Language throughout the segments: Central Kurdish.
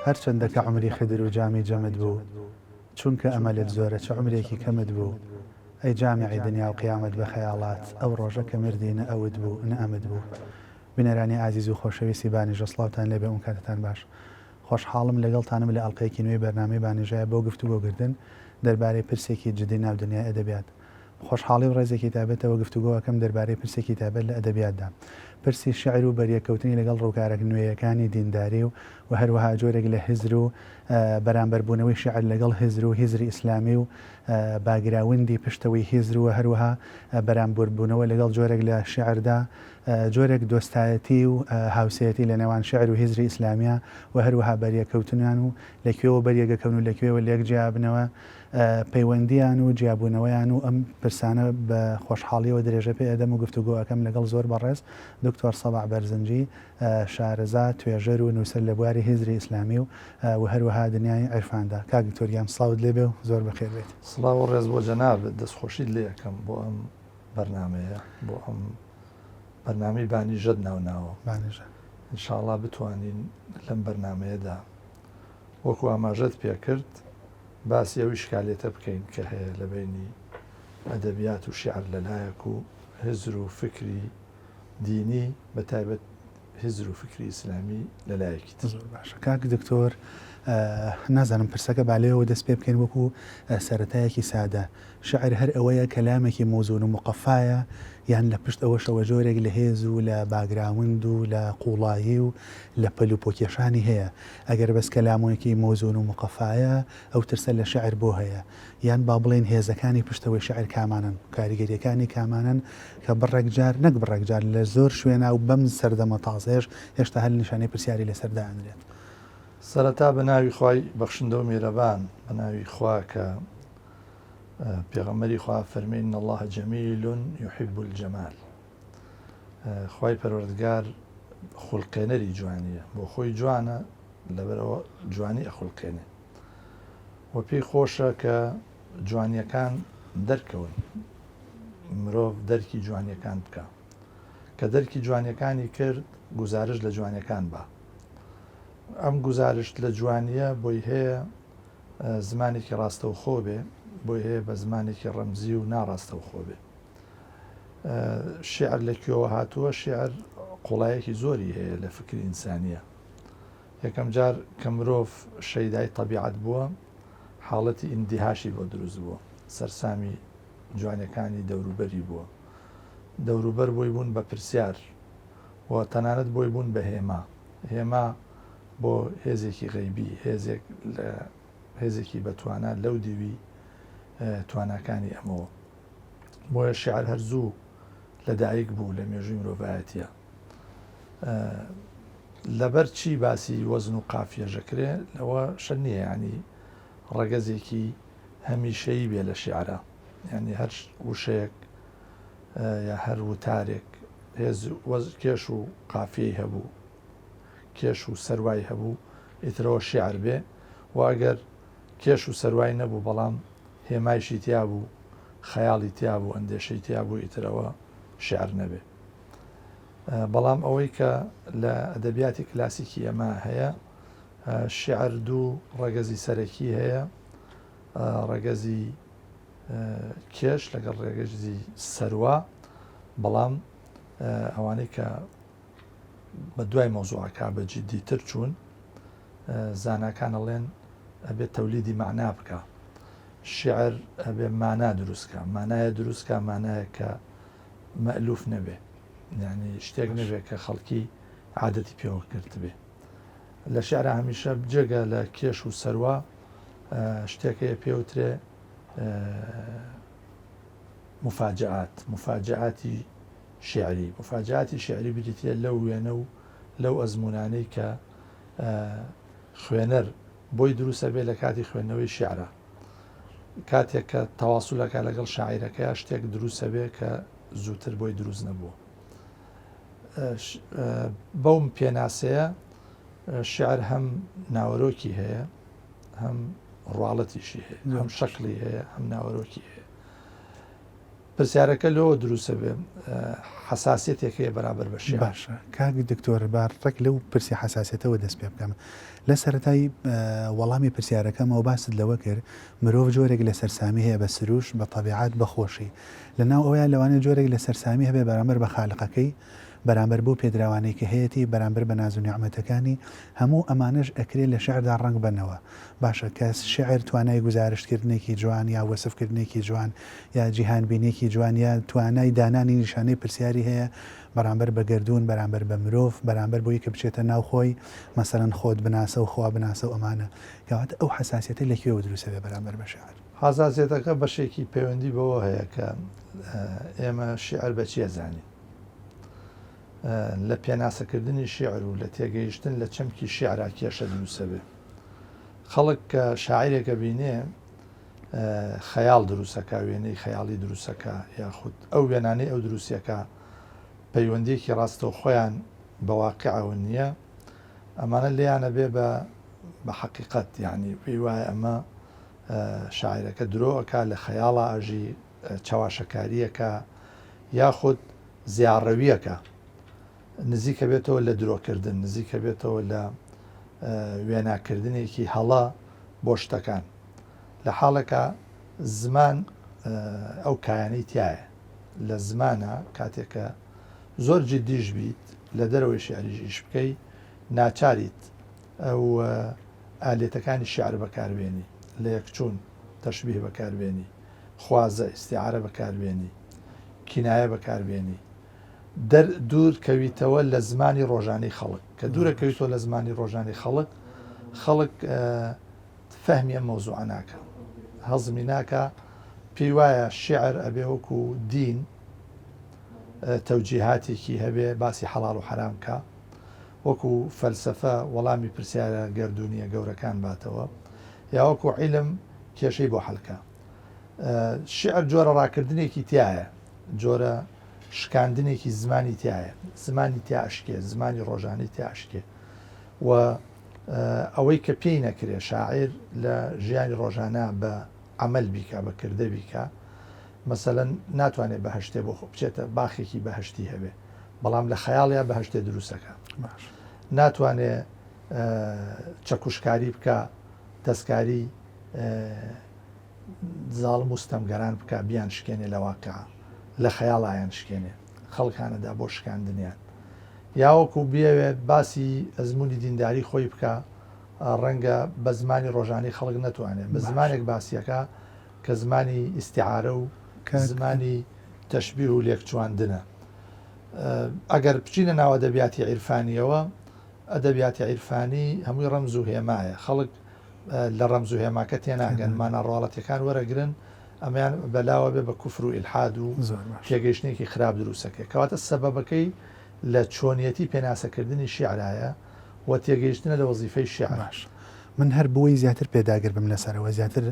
هەرچەندە کە عومری خدر و جامی جەمت بوو، چونکە ئەمەلت زۆرە چ عومرێکی کەمت بوو. ئەی جامعی دنیا و قیامەت بە خەیاڵات، ئەو ڕۆژە کە مردی نە ئەوت بوو، نە ئەمت بوو. بینەرانی ئازیز و خۆشەویستی بانیژە سڵاوتان لێبێ ئوم کاتتان باش. خۆشحاڵم لەگەڵتانم لە ئەڵقەیەکی نوێی بەرنامەی بانیژەیا بۆ گفتوگۆگردن دەربارەی پرسێکی جدی ناو دنیای ئەدەبیات. بە خۆشحاڵی و ڕێزێکی تایبەتەوە گفتوگۆ ئەکەم دەربارەی پرسێکی تایبەت لە ئەدەبیاتدا. پرسی شیعر و بەریەککەوتنی لەگەڵ ڕووکارە نوێیەکانی دینداری و و هەروەها جۆرێک لە هزر و بەرامبەربوونەوەی شیعر لەگەڵ هزر و هزری ئیسلامی و باگراوندی پشتەوەی هزر و هەروەها بەرامبەربوونەوە لەگەڵ جۆرێک لە شیعردا جۆرێک دۆستایەتی و هاوسێیەتی لە نێوان شیعر و هزری ئیسلامیە و هەروەها بەریەککەوتنیان و لە کوێوە بەریەکەکەون و لە کوێوە لێک جیابنەوە پەیوەندییان و جیابوونەوەیان و ئەم پرسانە بە خۆشحاڵییەوە درێژە پێ ئەدەم و گفتوگۆ ئەکەم لەگەڵ زۆر بەڕێز دکتۆر سەباح بەرزنجی شارەزا، توێژەر و نووسەر لە بواری هزری ئیسلامی و و هەروەها دنیای عیرفاندا. کاک دکتۆر گیان سڵاوت لێ بێ و زۆر بەخێر بێیت. سڵاو و ڕێز بۆ جەنابت، دەستخۆشیت لێ ئەکەم بۆ ئەم بەرنامەیە، بۆ ئەم بەرنامەی بانیژەت ناو ناوە. بانیژە. ان شاء اللە بتوانین لەم بەرنامەیەدا وەکو ئاماژەت پێکرد باسی ئەو ئیشکالیەتە بکەین کە هەیە لە بەینی ئەدەبیات و شیعر لە لایەک و هزر و فکری دینی بە تایبەت هزر و فکری ئیسلامی لە لایەکی تر. زۆر باشە کاک دکتۆر نازانم پرسەکە با لێوە دەست پێ بکەین وەکو سەرەتایەکی سادە شعر هەر ئەوەیە کەلامێکی مەوزوون و مقەفایە یان لە پشت ئەوەشەوە جۆرێک لە هێز و لە باگراوند و لە قووڵایی و لە پەل و پۆکێشانی هەیە؟ ئەگەر بەس کەلامێکی مەوزوون و مقەفایە ئەو ترسە لە شعر بۆ هەیە؟ یان با بڵێین هێزەکانی پشتەوەی شعر کامانەن؟ کاریگەرییەکانی کامانەن کە بڕێک جار نەک بڕێک جار لە زۆر شوێنا و بەم سەردەمە تازەیەش هێشتا هەر نیشانەی پرسیاری لەسەر دائەنرێت؟ سەرەتا بە ناوی خوای بەخشندە و میرەبان، بە ناوی خوا کە پێغەمبەری خوا فەرمی ان اللە جمیل یحب الجمال خوای پەروەردگار خولقێنەری جوانیە بۆ خۆی جوانە لەبەرەوە جوانی ئەخولقێنێ و پێی خۆشە کە جوانیەکان دەرکەون مرۆڤ دەرکی جوانیەکان بکە کە دەرکی جوانیەکانی کرد گوزارش لە جوانیەکان بە ئەم گوزارشت لە جوانیە بۆی هەیە زمانێکی ڕاستەوخۆ بێ، بۆی هەیە بە زمانێکی ڕەمزی و ناڕاستەوخۆ بێ. شیعر لە کوێوە هاتووە؟ شیعر قوڵایەکی زۆری هەیە لە فکری ئینسانییە. یەکەم جار کە مرۆڤ شەیدای تەبیعەت بووە، حاڵەتی ئیندیهاشی بۆ دروست بووە، سەرسامی جوانیەکانی دەوروبەری بووە. دەوروبەر بۆی بوون بە پرسیار و تەنانەت بۆی بوون بە هێما. هێما بۆ هێزێکی غەیبی، هێزێک لە هێزێکی بە توانا لەو دیوی تواناکانی ئەمەوە. بۆیە شیعر هەر زوو لە دایک بوو لە مێژووی مرۆڤایەتیە. لەبەر چی باسی وەزن و قافیە ژەکرێ لەوە شە نییە ینی ڕەگەزێکی هەمیشەیی بێ لە شیعرا ینی هەر وشەیەک یا هەر وتارێک هێز وەز کێش و قافیەی هەبوو کێش و سەروای هەبوو ئیترەوە شیعر بێ و ئەگەر کێش و سەروای نەبوو بەڵام هێمایشی تیا بوو خەیاڵی تیا بوو ئەندێشەی تیا بوو ئیترەوە شیعر نەبێ بەڵام ئەوەی کە لە ئەدەبیاتی کلاسیکی ئێمە هەیە شیعر دوو ڕەگەزی سەرەکی هەیە ڕەگەزی کێش لەگەڵ ڕێگەزی سەروا بەڵام ئەوانەی کە بە دوای مەوزوعەکە بە جدی تر چوون زاناکان ئەڵێن ئەبێ تەولیدی مەعنا بکا شیعر ئەبێ مانا دروست کا مانایە دروست کا مانایە کە مەئلوف نەبێ یعنی شتێک نەبێ کە خەڵکی عادەتی پێوە کردبێ لە شعرا هەمیشە جێگە لە کێش و سەروا شتێکەیە پێوترێ مفاجعات مفاجعاتی شیعری، موفاجەئاتی شیعری بریتییە لەو وێنە و لەو ئەزموونانەی کە خوێنەر بۆی دروست ئەبێ لە کاتی خوێندنەوەی شیعرا. کاتێک کە تەواسول ئەکا لەگەڵ شاعیرەکەیا شتێک دروست ئەبێ کە زووتر بۆی دروست نەبووە. بەوم پێناسەیە شیعر هەم ناوەرۆکی هەیە هەم ڕواڵەتیشی هەیە، هەم شەکڵی هەیە هەم ناوەرۆکی هەیە. پرسیارەکە لەوە دروستە بێ حەساسیەتێک هەیە بەرامبەر بە شیعر. باشە کاک دکتۆر با ڕێک لەو پرسی حەساسیەتەوە دەست پێ بکەم. لە سەرەتای وەڵامی پرسیارەکەمەوە باست لەوە کرد مرۆڤ جۆرێک لە سەرسامی هەیە بە سروشت، بە تەبیعەت، بە خۆشی. لە ناو ئەوەیا لەوانەیە جۆرێک لە سەرسامی هەبێ بەرامبەر بە خالقەکەی، بەرامبەر بەو پێدراوانەی کە هەیەتی، بەرامبەر بە ناز و نیعمەتەکانی، هەموو ئەمانەش ئەکرێ لە شیعردا ڕەنگ بەنەوە. باشە کە شیعر توانای گوزارشت کردنێکی جوان یا وەسف کردنێکی جوان یا جیهان بینێکی جوان یا توانای دانانی نیشانەی پرسیاری هەیە بەرامبەر بە گەردوون بەرامبەر بە مرۆڤ بەرامبەر بۆی کە بچێتە ناو خۆی مەسەلەن خۆت بناسە و خوا بناسە و ئەمانە کەواتە ئەو حەساسیەتە لە کوێوە دروست ئەبێ بەرامبەر بە شیعر؟ حەساسیەتەکە بەشێکی پەیوەندی بەوە هەیە کە ئێمە شیعر بە چی ئەزانین؟ لە پێناسەکردنی شیعر و لە تێگەیشتن لە چەمکی شیعرا کێشە دروستەبێ. خەڵک کە شاعیرێک ئەبینێ خەیاڵ دروستەکە، وێنەی خەیاڵی دروستەکە یاخود ئەو وێنانەی ئەو دروستیەکە پەیوەندیەکی ڕاستەوخۆیان بە واقعەوە نییە، ئەمانە لێیان ئەبێ بە بە حەقیقەت، یانی پێی وایە ئەمە شاعیرەکە درۆ ئەکا، لە خەیاڵا ئەژی، چەواشەکارییەکە یاخود زیاڕەوییەکە نزیکە بێتەوە لە درۆکردن، نزیکە بێتەوە لە وێناکردنێکی هەڵە بۆ شتەکان. لە حاڵێکا زمان ئەو کایانەی تایە. لە زمانە کاتێک کە زۆر جدیش بیت لە دەرەوەی شیعریش ئیش بکەی ناچاریت ئەو ئالێتەکانی شیعر بەکاربێنی، لە یەکچوون، تەشبیه بەکاربێنی. خوازە، ئیستیعارە بەکاربێنی، کینایە بەکاربێنی، دەر دوور کەویتەوە لە زمانی ڕۆژانەی خەڵک. کە دوورە کەویتەوە لە زمانی ڕۆژانەی خەڵک، خەڵک فەهمی ئەم مەوزوعە ناکا، هەزمی ناکا، پێی وایە شیعر ئەبێ وەکوو دین تەوجیهاتێکی هەبێ باسی حەڵاڵ و حەرام کا، وەکوو فەلسەفە وەڵامی پرسیارە گەردوونییە گەورەکان باتەوە، یا وەکوو عیلم کێشەی بۆ حەل کا. شیعر جۆرە ڕاکردنێکی تیایە، جۆرە شکاندنێکی زمانی تیایە، زمانی تیا ئەشکێ، زمانی ڕۆژانەی تیا ئەشکێ و ئەوەی کە پێی نەکرێ شاعیر لە ژیانی ڕۆژانە بە عەمەل بیکا، بە کردە بیکا، مەسەلەن ناتوانێ بەهەشتێ بۆ خۆ بچێتە باخێکی بەهەشتی هەبێ، بەڵام لە خەیاڵیا بەهەشتێ دروستەکا. ناتوانێ چەکوشکاری بکا، دەستکاری زاڵم و ستەمگەران بکا بیان شکێنێ لە واقع لە خەیاڵا ئەیان شکێنێ خەڵک هانەدا بۆ شکاندنیان یا وەکو بیەوێ باسی ئەزموونی دینداری خۆی بکا ڕەنگە بە زمانی ڕۆژانەی خەڵک نەتوانێ بە زمانێک باسیەکە کە زمانی ئیستیعارە و زمانی تەشبیه و لێکچواندنە ئەگەر بچینە ناو ئەدەبیاتی عیرفانیەوە ئەدەبیاتی عیرفانی هەمووی ڕەمز و هێمایە خەڵک لە ڕەمز و هێماکە تێناگەن، مانا ڕواڵەتیەکان وەرەگرن، ئەمەیان بەلاوە بێ بە کوفر و ئیلحاد و تێگەیشتنێکی خراپ دروستەکەی. کەواتە سەبەبەکەی لە چۆنیەتی پێناسەکردنی شیعرایە و تێگەیشتنە لە وەزیفەی شیعر. باش من هەر بۆی زیاتر پێداگر بم لەسەرەوە زیاتر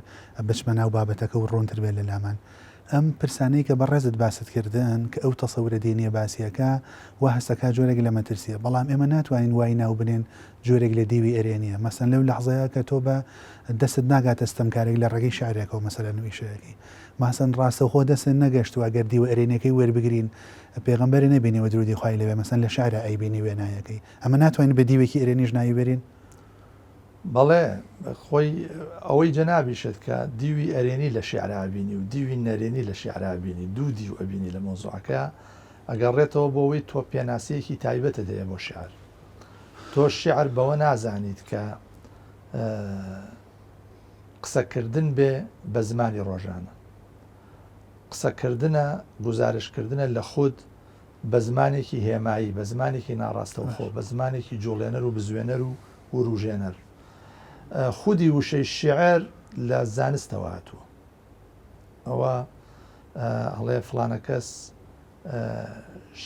بچمە ناو بابەتەکە و ڕوونتر بێت لە لامان. ئەم پرسانەی کە بەڕێزت باست کردن کە ئەو تەسەورە دینیە باسیەکە وا هەستەکا جۆرێک لە مەترسیە بەڵام ئێمە ناتوانین وای ناو بنێن جۆرێک لە دیوی ئەرێنیە مەسەن لەو لەحزەیە کە تۆ بە دەستت ناگاتە ستەمکارێک لە ڕێگەی شعرێکەوە مەسەلەن و ئیشەکەی ماسەن ڕاستەوخۆ دەستت نەگەشتوە گەر دیوە ئەرێنیەکەی وەربگرین پێغەمبەرێ نەبینیوە درودی خوای لێبێ مەسەن لە شعرا ئەیبینی وێنایەکەی ئەمە ناتوانین بە دیوێکی ئەرێنیش ناوی بەرین؟ بەڵێ خۆی ئەوەی جەنابیشت کە دیوی ئەرێنی لە شیعرا ئەبینی و دیوی نەرێنی لە شیعرا ئەبینی دوو دیو ئەبینی لە مەوزوعەکەیا ئەگەڕێتەوە بۆ ئەوەی تۆ پێناسەیەکی تایبەتت هەیە بۆ شیعر تۆ شیعر بەوە نازانیت کە قسەکردن بێ بە زمانی ڕۆژانە قسەکردنە گوزارشکردنە لە خود بە زمانێکی هێمایی، بە زمانێکی ناڕاستەوخۆ، بە زمانێکی جوڵێنەر و بزوێنەر و وروژێنەر. خودی وشەی شیعر لە زانستەوە هاتووە. ئەوە ئەڵێ فڵانە کەس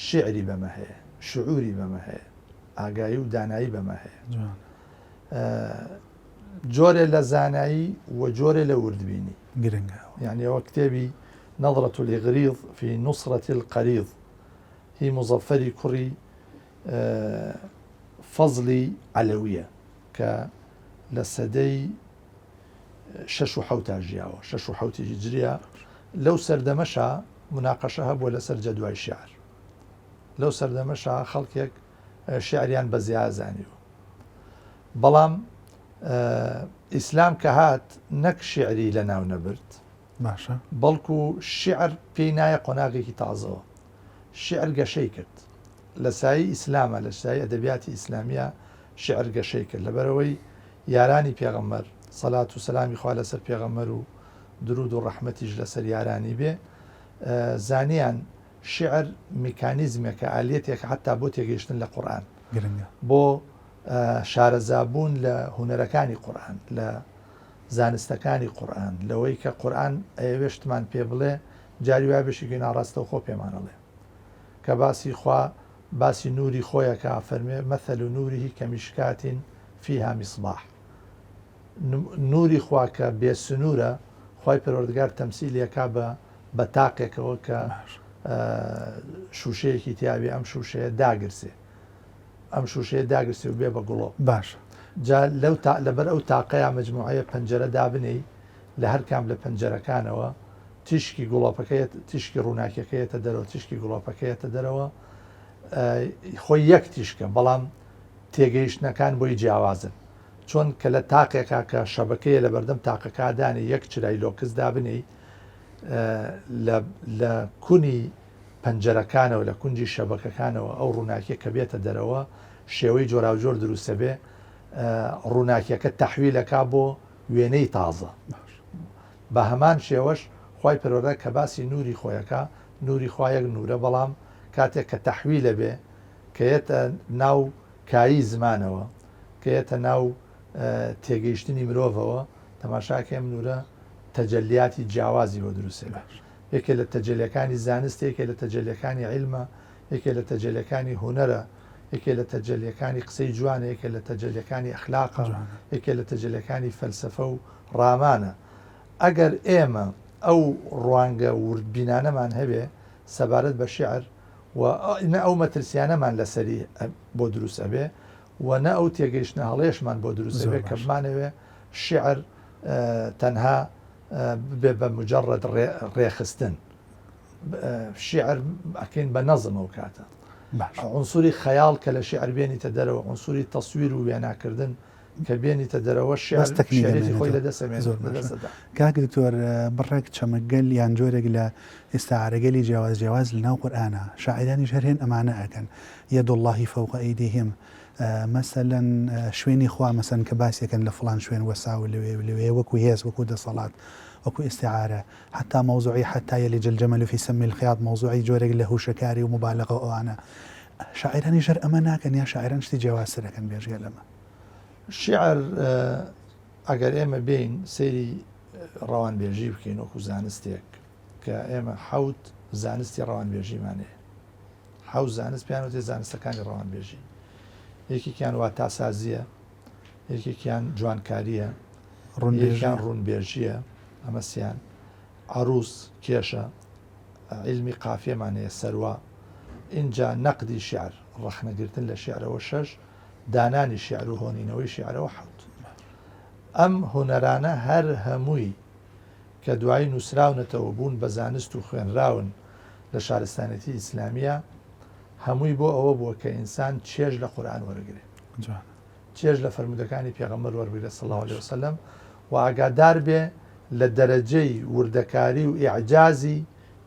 شیعری بەمە هەیە، شعوری بەمە هەیە، ئاگایی و دانایی بەمە هەیە. جۆرێ لە زانایی و جۆرێ لە وردبینی. گرنگە ئەوە. یانی ئەوە کتێبی نظرة الإغریض فی نصرة القریض هی موزەفەری کوڕی فەزلی عەلەویە کە لە سەدەی شەش و حەوتا ژیاوە، شەش و حەوتی هیجریە، لەو سەردەمەشا. مناقەشە هەبووە لەسەر جەدوای شیعر. لەو سەردەمەشا خەڵکێک شیعریان بە زیا زانیوە. بەڵام ئیسلام کە هات نەک شیعری لەناو نەبرد، باشە. بەڵکو شیعر پێی نایە قۆناغێکی تازەوە. شیعر گەشەی کرد. لە سایەی ئیسلامە، لە سایەی ئەدەبیاتی ئیسلامییە شیعر گەشەی کرد. لەبەرئەوەی یارانی پێغەمبەر، سەلات و سەلامی خوا لەسەر پێغەمبەر و دروود و ڕەحمەتیش لەسەر یارانی بێ، زانیان شیعر میکانیزمێکە، ئالیەتێکە حەتتا بۆ تێگەیشتن لە قورئان. گرنگە. بۆ شارەزابوون لە هونەرەکانی قورئان، لە زانستەکانی قورئان، لەوەی کە قورئان ئەیەوێ شتمان پێ بڵێ، جاری وایە بەشێکی ناڕاستەوخۆ پێمان ئەڵێ. کە باسی خوا باسی نوری خۆی ئەکا ئەفەرموێ، مثل نوره کمشکاة فیها مصباح. نوری خوا کە بێ سنوورە، خوای پەروەردگار تەمسیلی ئەکا بە بە تاقێکەوە کە شووشەیەکی تیابێ ئەم شووشەیە داگرسێ. ئەم شووشەیە داگرسێ و بێ بە گوڵۆپ. باشە. جا لەو تا لەبەر ئەو تاقەیا مەجموعەیە پەنجەرە دابنێی لە هەر کام لە پەنجەرەکانەوە تیشکی گوڵۆپەکە یەت تیشکی ڕووناکیەکە یەتە دەرەوە تیشکی گوڵۆپەکە یەتە دەرەوە خۆی یەک تیشکە بەڵام تێگەیشتنەکان بۆی جیاوازن چۆن کە لە تاقێکا کە شەبەکەیە لە بەردەم تاقەکە دانێ یەک چرای لۆکس دابنێی لە لە کونی پەنجەرەکانەوە لە کونجی شەبەکەکانەوە ئەو ڕووناکیە کە بێتە دەرەوە شێوەی جۆراوجۆر دروستە بێ ڕووناکیەکە تەحویلەکا بۆ وێنەی تازە بە هەمان شێوەش خوای پەروەردە کە باسی نوری خۆیەکا نوری خوا یەک نورە بەڵام کاتێک کە تەحویلە بێ کە یەتە ناو کایی زمانەوە کە یەتە ناو تێگەیشتنی مرۆڤەوە تەماشاکەی ئەم نورە تەجەلیاتی جیاوازی بۆ دروستێ بێ یەکێ لە تەجەلیەکانی زانستە یەکێ لە تەجەلیەکانی عیلمە یەکێ لە تەجەلیەکانی هونەرە یەکێ لە تەجەلیەکانی قسەی جوانە یەکێ لە تەجەلیەکانی ئەخلاقە یەکێ لە تەجەلیەکانی فەلسەفە و ڕامانە ئەگەر ئێمە ئەو ڕوانگە وردبینانەمان هەبێ سەبارەت بە شیعر و نە ئەو مەترسیانەمان لەسەری بۆ دروست ئەبێ و نە ئەو تێگەیشتنە هەڵەیەشمان بۆ دروست ئەبێ کە بمانەوێ شیعر تەنها ببێ بە مجەڕەد ڕێخستن شیعر ئەکەین بە نەزم ئەو کاتە عنسوری خەیاڵ کە لە شیعر بێنیتە دەرەوە عنسوری تەسویر و وێناکردن کە بێنیتە دەرەوە شیعر شیعرێتی خۆی لە دەست ئەمێنێت زۆر باشە کاک دکتۆر بڕێک چەمکگەل یان جۆرێک لە ئیستعارەگەلی جیاواز جیاواز لە ناو قورئانا شاعیرانیش هەر هێن ئەمانە ئەکەن ید اللە فوق ایدیهم مەسەلەن شوێنی خوا مەسەن کە باسیەکەن لە فڵان شوێن وەساو لەوێ و لەوێ وەکو هێز وەکو دەسەڵات وەکو ئیستعارە حتا مەوزوعی حتا یلج الجمل فی سم الخیاط مەوزوعی جۆرێک لە هوشەکاری و موبالەغە و ئەوانە شاعیرانیش هەر ئەمە ناکەن یا شاعیران شتی جیاوازتر ئەکەن بێجگە لەمە؟ شیعر ئەگەر ئێمە بێین سەیری ڕەوانبێژی بکەین وەکو زانستێک کە ئێمە حەوت زانستی ڕەوانبێژیمان هەیە حەوت زانست پێیان وتێ زانستەکانی ڕەوانبێژی یەکێکیان واتاسازیە یەکێکیان جوانکاریە ڕوونبێژیان ڕوونبێژیە ئەمە سیان عروس کێشە عیلمی قافیەمان هەیە سەروا ئینجا نەقدی شیعر ڕەخنەگرتن لە شیعرەوە شەش دانانی شیعر و هۆنینەوەی شیعرەوە حەوت ئەم هونەرانە هەر هەمووی کە دوایی نووسراونەتەوە بوون بە زانست و خوێنراون لە شارستانێتی ئیسلامیە هەمووی بۆ ئەوە بووە کە ئینسان چێژ لە قورئان وەرگرێ چێژ لە فەرموودەکانی پێغەمبەر وەربگرێت صلی اللە علیە وسلم و ئاگادار بێ لە دەرەجەی وردەکاری و ئیعجازی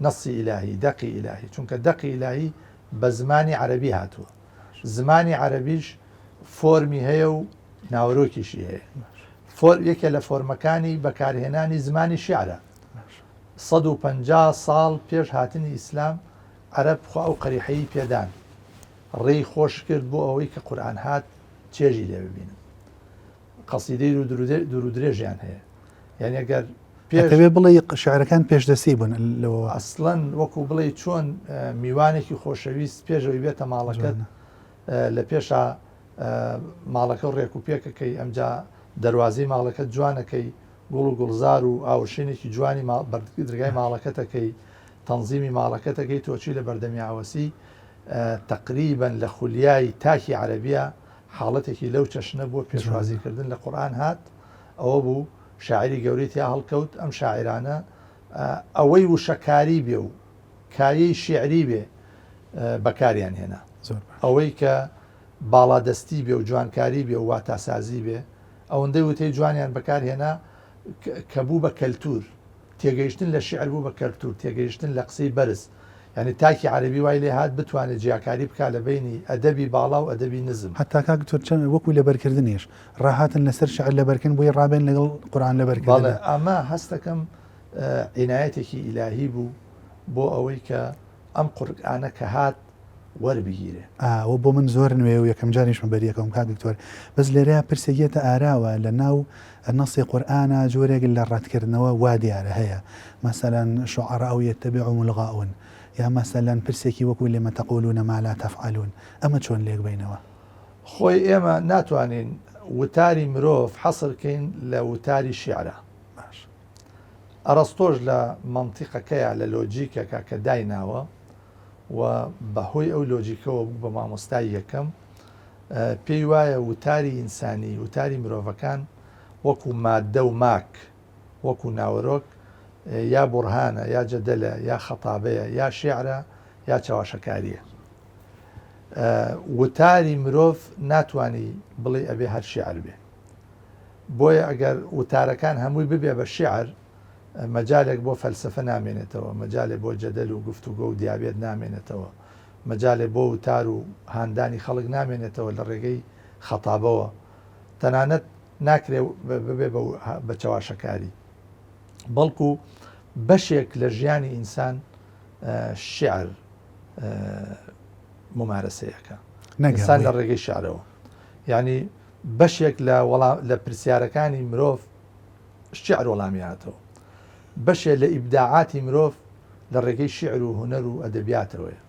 نەصی ئیلاهی، دەقی ئیلاهی، چونکە دەقی ئیلاهی بە زمانی عەرەبی هاتووە، زمانی عەرەبیش فۆرمی هەیە و ناوەرۆکیشی هەیە، فۆر یەکێ لە فۆرمەکانی بەکارهێنانی زمانی شیعرە. 150 ساڵ پێش هاتنی ئیسلام عەرەب خوا ئەو قەریحەیی پێدان ڕێی خۆش کرد بۆ ئەوەی کە قورئان هات چێژی لێ ببینن قەسیدەی دوورودرێژیان هەیە یعنی ئەگەر پێشەوێ بڵێ شعرەکان پێشدەستی بوون لەوە ئەسڵەن وەکو بڵێ چۆن میوانێکی خۆشەویست پێشەوەی بێتە ماڵەکەت لە پێشا ماڵەکە ڕێک و پێکەکەی ئەمجا دەواازەی ماڵەکە جوانەکەی گوڵ و گوڵزار و ئاوشێنێکی جوانی درگای ماڵەکەتەکەی تەنزیمی ماڵەکەتەکەی تۆچی لە بەردەمی ئاوەسی تەقریبەن لە خولیای تاکی عەرەبیە حاڵەتێکی لەو چەشنە بۆ پێشوازی کردن لە قورئان هات ئەوە بوو شاعیری گەورەی تیا هەڵکەوت ئەم شاعیرانە ئەوەی وشەکاری بێ و کایەی شیعری بێ بەکاریان هێنا. ئەوەی کە باڵادەستی بێ و جوانکاری بێ و واتاسازی بێ، ئەوەندەی وتەی جوانیان بەکار هێنا کە بوو بە کەلتوور. تێگەیشتن لە شیعر بوو بە کەلتوور، تێگەیشتن لە قسەی بەرز. یانی تاکی عەرەبی وای لێ هات بتوانێ جیاکاری بکا لە بەینی ئەدەبی باڵا و ئەدەبی نزم. هەتا کاک دکتۆر چەند وەکوو لەبەرکردنیش، ڕاهاتن لەسەر شیعر لەبەرکردن بۆی ڕابێن لەگەڵ قورئان لەبەرکردنا. بەڵێ ئەمە هەستەکەم عینایەتێکی ئیلاهی بوو بۆ ئەوەی کە ئەم قورئانە کە هات وەربگیرێ. ئا ئەوە بۆ من زۆر نوێیە و یەکەم جاریشمە بەریەکەوم کاک دکتۆر بەس لێرەیا پرسێک یەتە ئاراوە لە ناو نەسی قورئانا جۆرێک لە ڕەتکردنەوە وا دیارە هەیە مەسەلەن شعراء یتبعهم الغاوون یا مەسەلەن پرسێکی وەکو لم تقولون ما لا تفعلون ئەمە چۆن لێک بەینەوە؟ خۆی ئێمە ناتوانین وتاری مرۆڤ حەسر کەین لە وتاری شیعرا. باش. ئەڕەستۆش لە مەنتیقەکەیا لە لۆجیکەکە کە دایناوە و بە هۆی ئەو لۆجیکەوە بوو بە مامۆستای یەکەم، پێی وایە وتاری ئینسانی، وتاری مرۆڤەکان وەکوو ماددە و ماک، وەکوو ناوەرۆک یا بوڕهانە، یا جەدەلە، یا خەتابەیە، یا شێعرە، یا چەواشەکارییە. وتاری مرۆڤ ناتوانی بڵێی ئەبێ هەر شێعر بێ. بۆیە ئەگەر وتارەکان هەمووی ببێ بە شیعر، مەجالێک بۆ فەلسەفە نامێنێتەوە، مەجالێ بۆ جەدەل و گفتوگۆ و دیابێت نامێنێتەوە، مەجالێ بۆ وتار و هاندانی خەڵک نامێنێتەوە لە ڕێگەی خەتابەوە، تەنانەت ناکرێ ببێ بە چەواشەکاری. بەڵکو بەشێک لە ژیانی ئینسان شیعر مومارەسەیەکە. ئینسان لە ڕێگەی شیعرەوە. یانی بەشێک لە وەڵام لە پرسیارەکانی مرۆڤ شیعر وەڵامی هاتەوە. بەشێ لە ئیبداعاتی مرۆڤ لە ڕێگەی شیعر و هونەر و ئەدەبیاتەوەیە.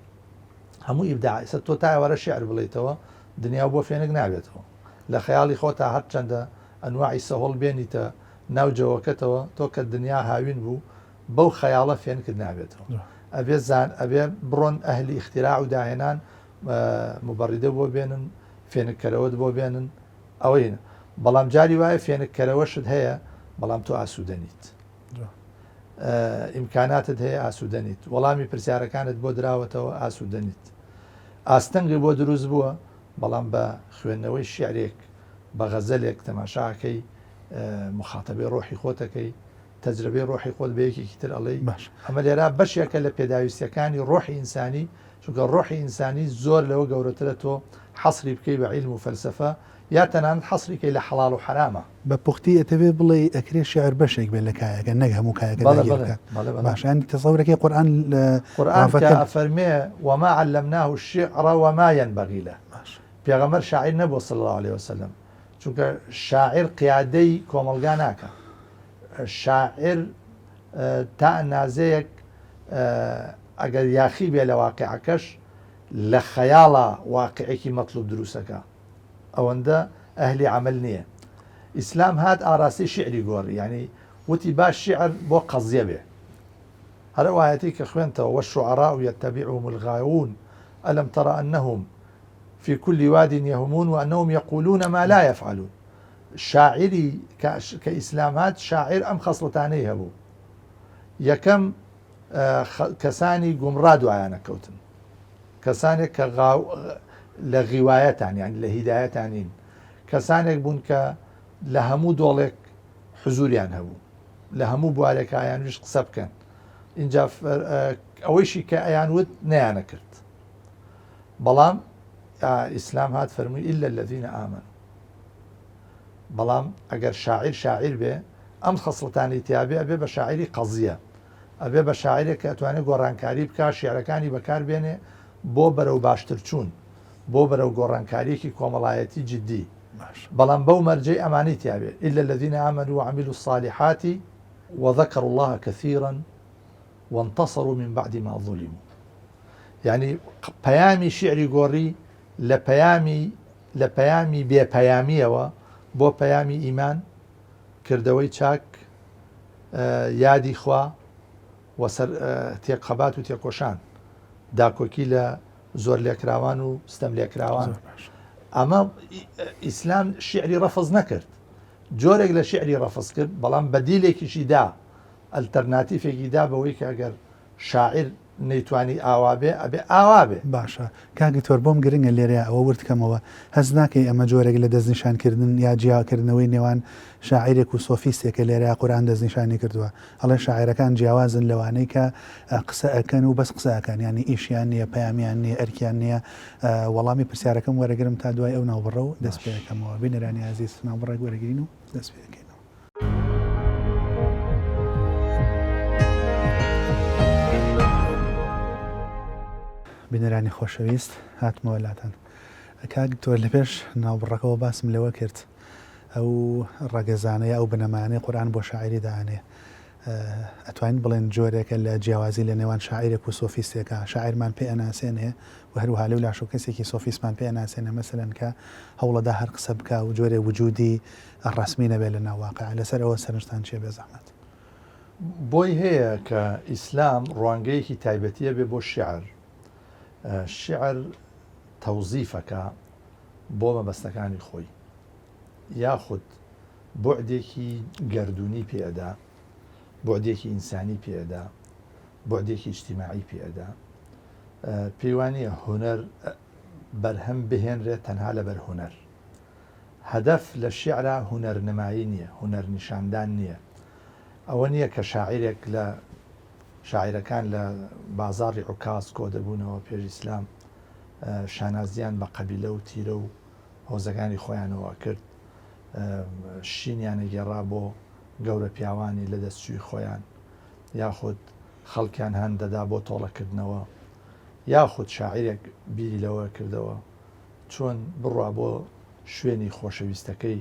هەموو ئیبداع ئێستا تۆ تا ئێوارە شیعر بڵێیتەوە دنیا بۆ فێنک نابێتەوە. لە خەیاڵی خۆتا هەرچەندە ئەنواعی سەهۆڵ بێنیتە ناو جەوەکەتەوە تۆ کە دنیا هاوین بوو بەو خەیاڵە فێنکت نابێتەوە. ئەبێ زان ئەبێ بڕۆن ئەهلی ئیختیراع و داهێنان موبەڕیدە بۆ بێنن فێنککەرەوەت بۆ بێنن ئەوەی بەڵام جاری وایە فێنککەرەوەشت هەیە بەڵام تۆ ئاسوودە نیت ئیمکاناتت هەیە ئاسوودە نیت وەڵامی پرسیارەکانت بۆ دراوەتەوە ئاسوودە نیت ئاستەنگی بۆ دروست بووە بەڵام بە خوێندنەوەی شعرێک بە غەزەلێک تەماشاکەی مخاتەبەی ڕۆحی خۆتەکەی تەجرەبەی ڕۆحی خۆت بە یەکێکی تر ئەڵێی باش. ئەمە لێرا بەشێکە لە پێداویستیەکانی ڕۆحی ئینسانی چونکە ڕۆحی ئینسانی زۆر لەوە گەورەترە تۆ حەسری بکەی بە عیلم و فەلسەفە یا تەنانەت حەسری کەی لە حەڵاڵ و حەراما. بە پوختی ئەتەوێ بڵێی ئەکرێ شیعر بەشێک بێت لە کایەکە نەک هەموو کایەکە بەڵێ داگیر بەڵێ بکات بەڵێ بەڵێ. باشە یانی تەسەورەکەی قورئان لە قورئان کە ڕاڤەکە ئەفەرمێ وما علمناه الشعر وما ينبغي له باش. پێغەمبەر شاعیر نەبووە صلی اللە علیە وسلم چونکە شاعیر قیادەی کۆمەڵگا ناکا شاعیر تا ئەنازەیەک ئەگەر یاخی بێ لە واقعەکەش لە خەیاڵا واقعێکی مەتلوب دروستەکە ئەوەندە ئەهلی عمل نییە ئیسلام هات ئاراستەی شیعری گۆڕی یعنی وتی با شیعر بۆ قەزیە بێ هەر ئەو ئایەتەی کە خوێندتەوە والشعراء یتبعهم الغاوون الم تر انهم فی کل واد یهمون وانهم یقولون ما لا یفعلون شاعیری کە ئیسلام هات شاعیر ئەم خەسڵەتانەی هەبوو یەکەم کەسانی گومڕا دوایانە کەوتن کەسانێک کە لە غیوایەتان یان لە هیدایەتانین کەسانێک بوون کە لە هەموو دۆڵێک حزوریان هەبوو لە هەموو بوارێک ئایان ویش قسە بکەن اینجا ئەوەیشی کە ئەیان وت نەیانە کرد بەڵام ئیسلام هات فەرمووی إلا الذين آمنوا بەڵام ئەگەر شاعیر شاعیر بێ ئەم خەسڵەتانەی تیابێ ئەبێ بە شاعیری قەزیە ئەبێ بە شاعیرێک کە ئەتوانێت گۆڕانکاری بکا شیعرەکانی بەکار بێنێ بۆ بەرەو باشتر چوون بۆ بەرەو گۆڕانکاریەکی کۆمەڵایەتی جدی بەڵام بەو مەرجەی ئەمانەی تیابێ إلا الذين آمنوا وعملوا الصالحات وذكروا الله كثيرا وانتصروا من بعد ما ظلموا یانی پەیامی شیعری گۆڕی لە پەیامی لە پەیامی بێ پەیامیەوە بۆ پەیامی ئیمان کردەوەی چاک یادی خوا و سەر تێکخەبات و تێکۆشان داکۆکی لە زۆر لێکراوان و ستەم لێکراوان ئەمە ئیسلام شیعری ڕەفز نەکرد جۆرێک لە شیعری ڕەفز کرد بەڵام بەدیلێکیشی دا ئەلتەرناتیفێکی دا بەوەی کە ئەگەر شاعیر نەیتوانی ئاوا بێ ئەبێ ئاوا بێ. باشە کاک دکتۆر بۆم گرنگە لێرەیا ئەوە ورد کەمەوە هەست ناکەی ئەمە جۆرێک لە دەستنیشان کردن یا جیاکردنەوەی نێوان شاعیرێک و سۆفیستێکە لێرەیا قورئان دەستنیشانی کردووە ئەڵێ شاعیرەکان جیاوازن لەوانەی کە قسە ئەکەن و بەس قسە ئەکەن یانی ئیشیان نییە پەیامیان نییە ئەرکیان نییە وەڵامی پرسیارەکەم وەرەگرم تا دوای ئەو ناوبڕە و دەست پێ ئەکەمەوە بینەرانی ئازیز ناوبڕێک وەرەگرین و دەست پێ ئەکەینەوە. بینەرانی خۆشەویست هاتمەوە لاتان کاک تۆ لە پێش ناوبڕەکەوە باسم لەوە کرد ئەو ڕەگەزانەیە ئەو بنەمایانەی قورئان بۆ شاعیری دائەنێ ئەتوانین بڵێن جۆرێکە لە جیاوازی لە نێوان شاعیرێک و سۆفیستێکا شاعیرمان پێ ئەناسێنێ و هەروەها لەو لاشەوە کەسێکی سۆفیستمان پێ ئەناسێنێ مەسەلەن کە هەوڵەدا هەر قسە بکا و جۆرێ وجودی ڕەسمی نەبێ لە ناو واقع لەسەر ئەوە سەرنجتان چیە بێ زەحمەت؟ بۆی هەیە کە ئیسلام ڕوانگەیەکی تایبەتی هەبێ بۆ شیعر، شیعر تەوزیفەکا بۆ مەبەستەکانی خۆی یاخود بوعدێکی گەردوونی پێ ئەدا، بوعدێکی ئینسانی پێ ئەدا، بوعدێکی ئیجتیماعی پێ ئەدا. پێی وا نییە هونەر بەرهەم بهێنرێت تەنها لەبەر هونەر. هەدەف لە شیعرا هونەرنمایی نییە، هونەر نیشاندان نییە. ئەوە نییە کە شاعیرێک لە شاعیرەکان لە بازاڕی عوکاز کۆ دەبوونەوە پێش ئیسلام شانازیان بە قەبیلە و تیرە و هۆزەکانی خۆیانەوە ئەکرد، شینیان ئەگێڕا بۆ گەورە پیاوانی لە دەستچووی خۆیان، یاخود خەڵکیان هان دەدا بۆ تۆڵەکردنەوە، یاخود شاعیرێک بیری لەوە کردەوە چۆن بڕوا بۆ شوێنی خۆشەویستەکەی،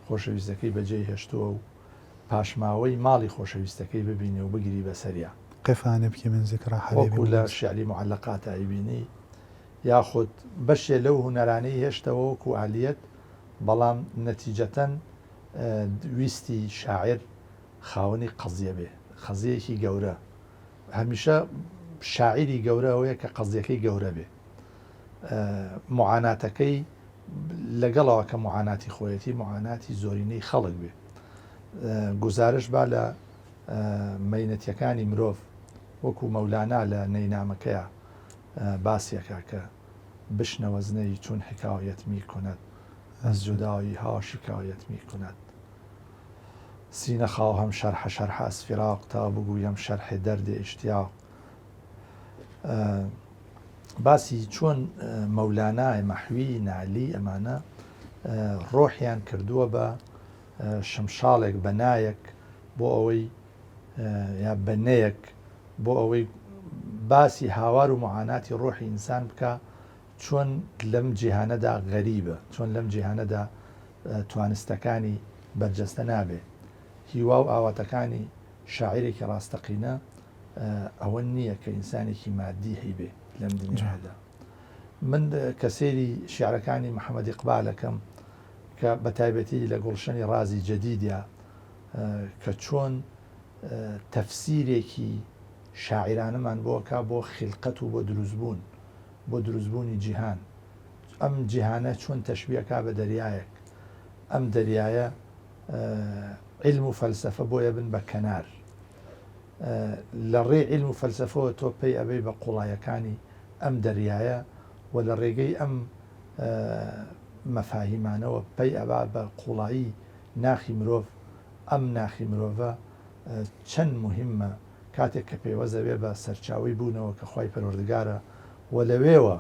خۆشەویستەکەی بەجێی هێشتووە و پاشماوەی ماڵی خۆشەویستەکەی ببینێ و بگری بەسەریا. قفا نبکی من ذکری حبیب وەکو لە موسی. شیعری موعەلەقاتا ئەیبینی، یاخود بەشێ لەو هونەرانەی هێشتەوە وەکو ئالیەت، بەڵام نەتیجەتەن ویستی شاعیر خاوەنی قەزیە بێ، قەزیەیەکی گەورە، هەمیشە شاعیری گەورە ئەوەیە کە قەزیەکەی گەورە بێ، موعاناتەکەی لەگەڵەوە کە موعاناتی خۆیەتی، موعاناتی زۆرینەی خەڵک بێ، گوزارش با لە مەینەتیەکانی مرۆڤ، وەکو مەولانا لە نەینامەکەیا باسی ئەکا کە بشنەوە زنەی چون حکایت می کند از جدایی ها شکایت می کند سینە خواهم شرح شرح از فراق تا بگویم شرح درد اشتیاق باسی چۆن مەولانا مەحوی نالی ئەمانە ڕۆحیان کردووە بە شمشاڵێک بە نایەک بۆ ئەوەی یا بە نەیەک بۆ ئەوەی باسی هاوار و معاناتی ڕۆحی ئینسان بکا چۆن لەم جیهانەدا غەریبە، چۆن لەم جیهانەدا توانستەکانی بەرجەستە نابێ. هیوا و ئاواتەکانی شاعیرێکی ڕاستەقینە ئەوە نییە کە ئینسانێکی مادی هەیبێ لەم دنیادا. من کە سەیری شیعرەکانی محەمەد ئیقبال ئەکەم کە بە تایبەتی لە گوڵشەنی ڕازی جەدیدیا کە چۆن تەفسیرێکی شاعیرانەمان بۆ ئەکا بۆ خیلقەت و بۆ دروستبوون، بۆ دروستبوونی جیهان. ئەم جیهانە چۆن تەشبیە کا بە دەریایەک. ئەم دەریایە عیلم و فەلسەفە بۆی ئەبن بە کەنار. لە ڕێی عیلم و فەلسەفەوە تۆ پەی ئەبەی بە قوڵایەکانی ئەم دەریایە و لە ڕێگەی ئەم مەفاهیمانەوە پەی ئەبا بە قوڵایی ناخی مرۆڤ، ئەم ناخی مرۆڤە چەند موهیمە کاتێک کە پەیوەست ئەبێ بە سەرچاوەی بوونەوە کە خوای پەروەردگارە و لەوێوە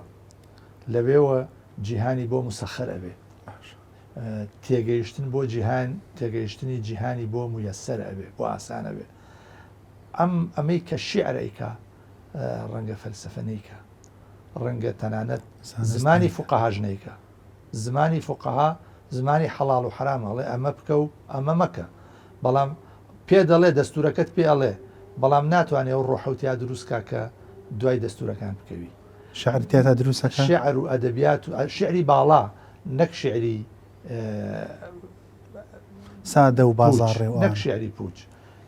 لەوێوە جیهانی بۆ مسەخەر ئەبێ تێگەیشتن بۆ جیهان تێگەیشتنی جیهانی بۆ مویەسەر ئەبێ بۆ ئاسان ئەبێ ئەم ئەمەی کە شیعر ئەیکا ڕەنگە فەلسەفە نەیکا ڕەنگە تەنانەت زمانی فوقەهاش نەیکا زمانی فوقەها زمانی حەڵاڵ و حەرامە ئەڵێ ئەمە بکە و ئەمە مەکە بەڵام پێ دەڵێ دەستورەکەت پێ ئەڵێ بەڵام ناتوانێ ئەو ڕۆحەو تیا دروست کا کە دوای دەستورەکان بکەوی. شعر تیاتا دروست ئەکا؟ شعر و ئەدەبیات و شعری باڵا نەک شعری سادە و بازاڕێ و نەک شعری پوچ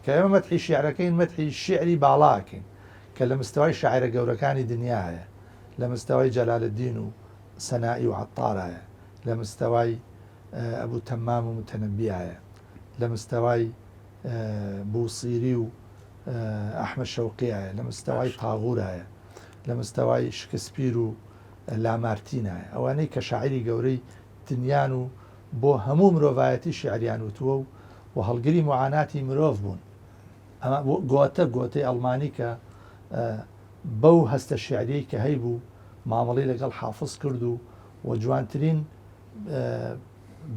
کە ئێمە مەدحی شعرەکەین مەدحی شعری باڵا ئەکەین کە لە مستەوای شاعرە گەورەکانی دنیایە لە مستەوای جەلالەدین و سەنائی و عەتارایە، لە مستەوای ئەبو تەمام و موتەنەبیایە، لە مستەوای بوسیری و ئەحمەد شەوقیایە، لە مستەوای تاغورایە، لە مستەوای شکسپیر و لامارتینایە. ئەوانەی کە شاعیری گەورەی دنیان و بۆ هەموو مرۆڤایەتی شیعریان وتووە و و هەڵگری موعاناتی مرۆڤ بوون. ئەمە گۆتە، گۆتەی ئەڵمانی کە بەو هەستە شیعریەی کە هەیبوو مامەڵەی لەگەڵ حافز کرد و و جوانترین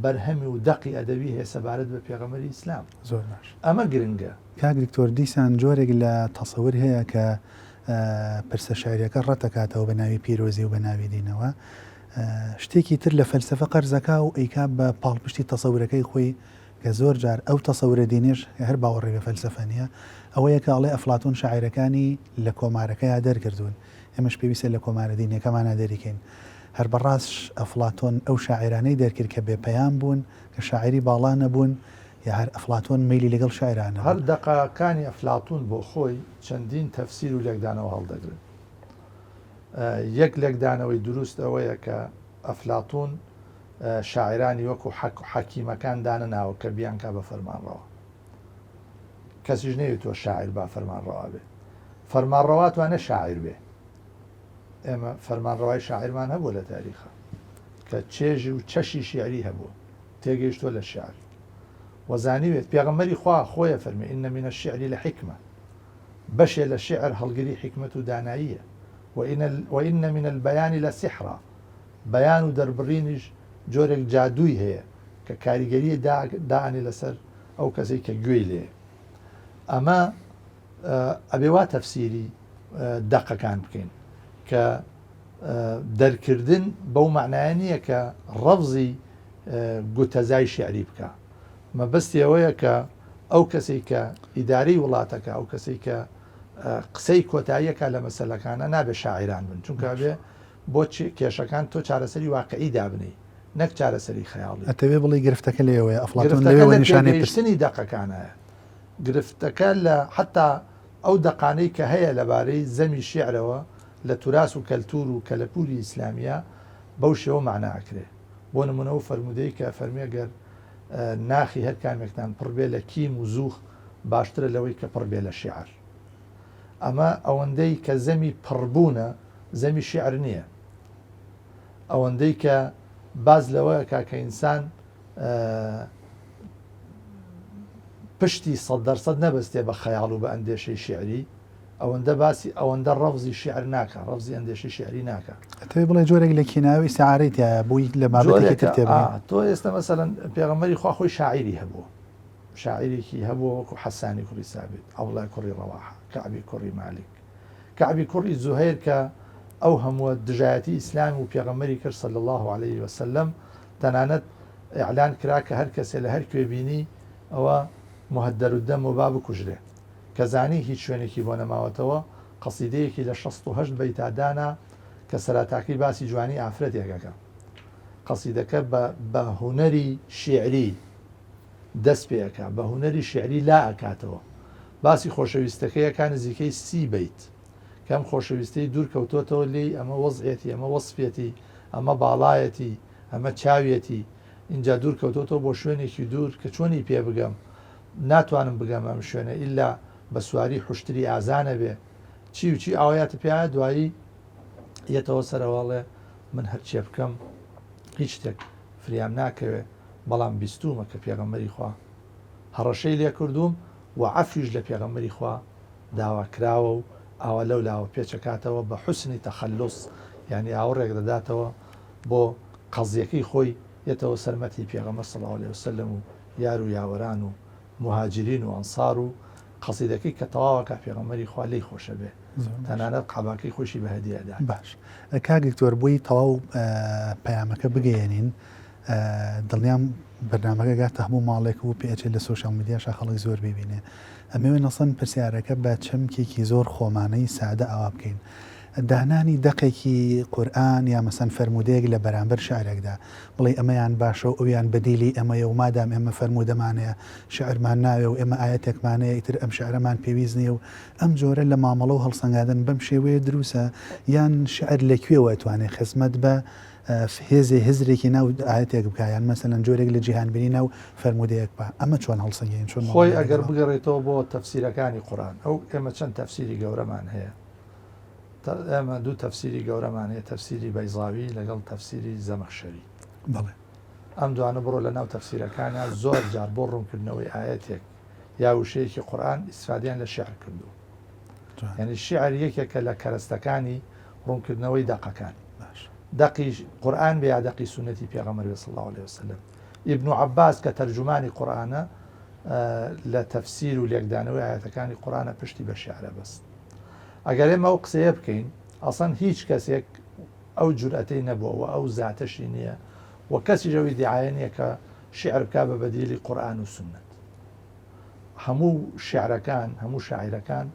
بەرهەمی و دەقی ئەدەبی هەیە سەبارەت بە پێغەمبەری ئیسلام. زۆر باش. ئەمە گرنگە. کاک دکتۆر دیسان جۆرێک لە تەسەور هەیە کە پرسە شیعریەکە ڕەتەکاتەوە بە ناوی پیرۆزی و بە ناوی دینەوە شتێکی تر لە فەلسەفە قەرزەکا و ئەیکا بە پاڵپشتی تەسەورەکەی خۆی کە زۆر جار ئەو تەسەورە دینیش هەر باوەڕی بە فەلسەفە نییە ئەوەیە کە ئەڵێ ئەفلاتون شاعیرەکانی لە کۆمارەکەیا دەرکردوون ئێمەش پێویستە لە کۆمارە دینیەکەمانا دەریکەین. هەر بەڕاستش ئەفڵاتۆن ئەو شاعیرانەی دەرکرد کە بێ پەیام بوون، کە شاعیری باڵا نەبوون، یا هەر ئەفڵاتۆن مەیلی لەگەڵ شیعرا نەبوو. هەر دەقەکانی ئەفلاتون بۆ خۆی چەندین تەفسیر و لێکدانەوە هەڵدەگرن. یەک لێکدانەوەی دروست ئەوەیە کە ئەفلاتون شاعیرانی وەکو حەکیمەکان دانەناوە کە بیانکا بە فەرمانڕەوا. کەسیش نەیوتووە شاعیر با فەرمانڕەوا بێ. فەرمانڕەوا توانێ شاعیر بێ. ئێمە فەرمانڕەوای شاعیرمان هەبووە لە تاریخا کە چێژی و چەشی شیعری هەبووە، تێگەیشتووە لە شیعر و زانیوێت. پێغەمبەری خوا خۆی ئەفەرموێ، ان من الشعر لحکمە، بەشێ لە شیعر هەڵگری حیکمەت و داناییە، وان من البیان لسحرا، بەیان و دەربڕینیش جۆرێک جادووی هەیە کە کاریگەریی دائەنێ لەسەر ئەو کەسەی کە گوێی لێیە. ئەمە ئەبێ وا تەفسیری دەقەکان بکەین کە دەرکردن بەو مەعنایە نییە کە ڕەفزی گوتەزای شیعری بکا. مەبەستی ئەوەیە کە ئەو کەسەی کە ئیدارەی وڵاتەکە، ئەو کەسەی کە قسەی کۆتاییەکە لە مەسەلەکانە نابێ شاعیران بن، چونکە ئەبێ بۆ کێشەکان تۆ چارەسەری واقعی دابنێی نەک چارەسەری خەیاڵی. ئەتەوێ بڵێی گرفتەکە لێوەیە، ئەفلاتون لەوێوە نیشانەی پرس. گرفتەکە لە تێگەیشتنی دەقەکانایە. گرفتەکە لە حەتا ئەو دەقانەی کە هەیە لەبارەی زەمی شیعرەوە لە توراس و کەلتور و کەلەپوری ئیسلامییە بەو شێوە مەعنا ئەکرێ. بۆ نموونە ئەو فەرموودەی کە ئەفەرموێ گەر ناخی هەر کامێکتان پڕ بێ لە کیم و زوخ باشترە لەوەی کە پڕ بێ لە شیعر. ئەمە ئەوەندەی کە زەمی پڕبوونە زەمی شیعر نییە. ئەوەندەی کە باس لەوە ئەکا کە ئینسان پشتی 100% نەبەستێ بە خەیاڵ و بە ئەندێشەی شیعری، ئەوەندە باسی ئەوەندە ڕەفزی شیعر ناکا، ڕەفزی ئەندێشەی شیعری ناکا. ئەتەوێ بڵێ جۆرێک لە کینایە و ئیستعارەی تیایە بۆی لە بابەتێکی تر جۆرێکە تێبگەین. ئا تۆ ئێستا مەسەلەن پێغەمبەری خوا خۆی شاعیری هەبووە، شاعیرێکی هەبووە وەکوو حەسانی کوڕی سابت، عەبدوڵای کوڕی ڕەواحە، کەعبی کوڕی مالیک، کەعبی کوڕی زوهەیر کە ئەو هەمووە دژایەتی ئیسلام و پێغەمبەری کرد صلی اللە علیه وسلم تەنانەت ئیعلان کرا کە هەر کەسێ لە هەر کوێ بینی ئەوە مهدر الدم و با بکوژرێ کە زانی هیچ شوێنێکی بۆ نەماوەتەوە قەسیدەیەکی لە 68 بەیتا دانا کە سەراتاکەی باسی جوانی ئافرەتێک ئەکا قەسیدەکە بە بە هونەری شیعری دەست پێ ئەکا بە هونەری شیعری لا ئەکاتەوە باسی خۆشەویستەکەی ئەکا نزیکەی 30 بەیت کە ئەم خۆشەویستەی دوور کەوتۆتەوە لێی ئەمە وەزعێتی ئەمە وەسفێتی ئەمە باڵایەتی ئەمە چاویەتی ئینجا دوور کەوتۆتەوە بۆ شوێنێکی دوور کە چۆنی پێ بگەم ناتوانم بگەم ئەم شوێنە ئیلا بە سواری حوشتری ئازا نەبێ چی و چی ئاوایەتە پێیە دوایی یەتەوە سەرەوە ئەڵێ من هەرچێ بکەم هیچ شتێک فریام ناکەوێ بەڵام بیستوومە کە پێغەمبەری خوا هەڕەشەی لێ کردووم و عەفویش لە پێغەمبەری خوا داوا کراوە و ئاوا لەو لاوە پێچەکاتەوە بە حوسنی تەخەلوس یانی ئاوڕێک دەداتەوە بۆ قەزیەکەی خۆی یەتەوە سەر مەتحی پێغەمبەر صلی اللە علیە وسلم و یار و یاوەران و موهاجرین و ئەنسار و قەسیدەکەی کە تەواوەکا پێغەمبەری خوا لێی خۆشەبێ تەنانەت قەباکەی خۆیشی بە هەدیە ئەدات. باش کاک دکتۆر بۆی تەواو پەیامەکە بگەیەنین دڵنیام بەرنامەکە گاتە هەموو ماڵێک و پێئەچێت لە سۆشیال میدیاشا خەڵک زۆر بیبینێ ئەمەوێ نەسەن پرسیارەکە بە چەمکێکی زۆر خۆمانەی سادە ئاوا بکەین دانانی دەقێکی قورئان یا مەسەن فەرموودەیەک لە بەرامبەر شعرێکدا بڵێی ئەمەیان باشە و ئەویان بەدیلی ئەمەیە و مادام ئێمە فەرموودەمان هەیە شعرمان ناوێ و ئێمە ئایەتێکمان هەیە ئیتر ئەم شعرەمان پێویست نییە و ئەم جۆرە لە مامەڵە و هەڵسەنگاندن بەم شێوەیە دروستە یان شعر لە کوێوە ئەتوانێ خزمەت بە. هێزێ هزرێکی ناو ئایەتێک بکا یان مەسەلەن جۆرێک لە جیهانبینی ناو فەرموودەیەک بکا ئەمە چۆن هەڵسەنگێنین چۆن خۆی مامەڵەی ئەگەر لەگەڵا بگەڕێیتەوە بۆ تەفسیرەکانی قورئان ئەو ئێمە چەند تەفسیری گەورەمان هەیە ئێمە دوو تەفسیری گەورەمان هەیە تەفسیری بەیزاوی لەگەڵ تەفسیری زەمەخشەری بەڵێ. ئەم دوانە بڕۆ لە ناو تەفسیرەکانیا زۆر جار بۆ ڕوونکردنەوەی ئایەتێک یا وشەیەکی قورئان ئیسفادەیان لە شیعر کردووە. یانی شیعر یەکێکە لە کەرەستەکانی ڕوونکردنەوەی دەقەکان. دەقی قورئان بێ یا دەقی سوننەتی پێغەمبەر بێ صلی اللە علیە وسلم. ئیبن عەباس کە تەرجومانی قورئانە لە تەفسیر و لێکدانەوەی ئایەتەکانی قورئانە پشتی بە شیعرە بەست. ئەگەر ئێمە ئەو قسەیە بکەین ئەسڵەن هیچ کەسێک ئەو جورئەتەی نەبووە و ئەو زاتەشی نییە و کەسیش ئەو ئیدیعایە نییە کە شیعر بکا بە بەدیلی قورئان و سوننەت. هەموو شیعرەکان، هەموو شاعیرەکان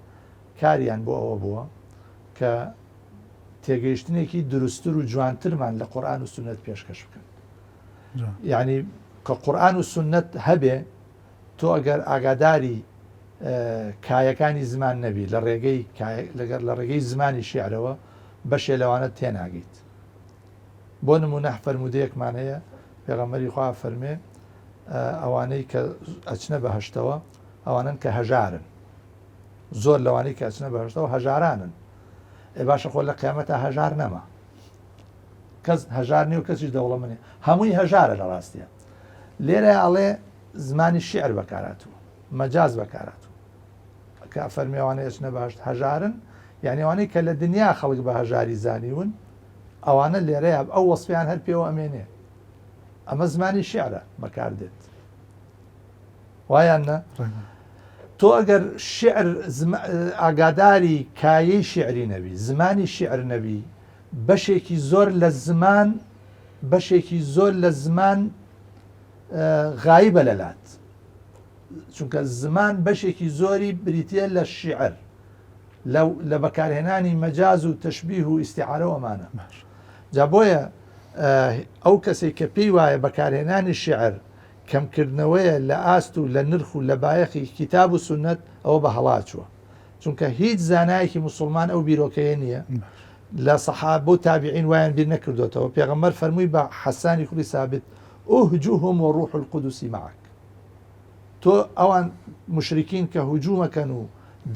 کاریان بۆ ئەوە بووە کە تێگەیشتنێکی دروستتر و جوانترمان لە قورئان و سوننەت پێشکەش بکەن. یعنی کە قورئان و سوننەت هەبێ تۆ ئەگەر ئاگاداری کایەکانی زمان نەبی لە ڕێگەی لەگەر لە ڕێگەی زمانی شیعرەوە بەشێ لەوانە تێناگەیت. بۆ نموونە فەرموودەیەکمان هەیە پێغەمبەری خوا فەرمێ ئەوانەی کە ئەچنە بەهەشتەوە ئەوانن کە هەژارن زۆر لەوانەی کە ئەچنە بەهەشتەوە هەژارانن ئێ باشە خۆ لە قیامەتا هەژار نەما کەس هەژار نیە و کەسیش دەوڵەمەنێ هەمووی هەژارە لە ڕاستیە لێرە ئەڵێ زمانی شیعر بەکاراتوو مەجاز بەکاراتوو کە فەرمی ئەوانەی ئەچنە بەهەشت هەژارن یعنی ئەوانەی کە لە دنیا خەڵک بە هەژاری زانیون ئەوانە لێرەیە ئەو وەسفیان هەر پێوە ئەمێنێ ئەمە زمانی شیعرە بەکار دێت وایان نە تۆ ئەگەر شعر ئاگاداری کایەی شعری نەبی زمانی شعر نەبی بەشێکی زۆر لە زمان بەشێکی زۆر لە زمان غایبە لەلات چونکە زمان بەشێکی زۆری بریتە لە شیعر لە بەکارهێنانی مەجاز و تەشبیه و ئیستیعارە و ئەمانە. جا بۆیە ئەو کەسەی کە پێی وایە بەکارهێنانی شیعر کەمکردنەوەیە لە ئاست و لە نرخ و لە بایەخی کیتاب و سوننەت ئەوە بە هەڵا چووە. چونکە هیچ زانایەکی موسوڵمان ئەو بیرۆکەیە نییە. لە سەحابە و تابعین وایان بیر نەکردۆتەوە. پێغەمبەر فەرمووی بە حەسانی کوڕی سابت، اهجهم وروح القدس معک. تۆ ئەوان موشریکین کە هجومەکەن و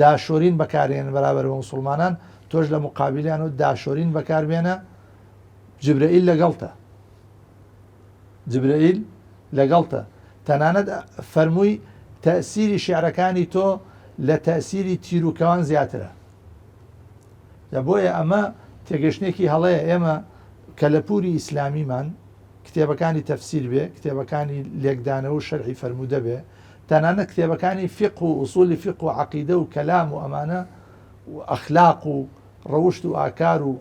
داشۆرین بەکارێنن بەرابەر بە موسڵمانان تۆش لە مقابلیان و داشۆرین بەکاربێنە جبرائیل لەگەڵتە جبرائیل لەگەڵتە تەنانەت فەرمووی تەسیری شعرەکانی تۆ لە تەسیری تیروکەوان زیاترە لە بۆیە ئەمە تێگەشتێکی هەڵەیە ئێمە کەلەپوری ئیسلامیمان کتێبەکانی تەفسیر بێ، کتێبەکانی لێکدانەوە و شەرحی فەرموودە بێ، تەنانەت کتێبەکانی فیقه و ئوسولی فیقه و عەقیدە و کەلام و ئەمانە و ئەخلاق و ڕەوشت و ئاکار و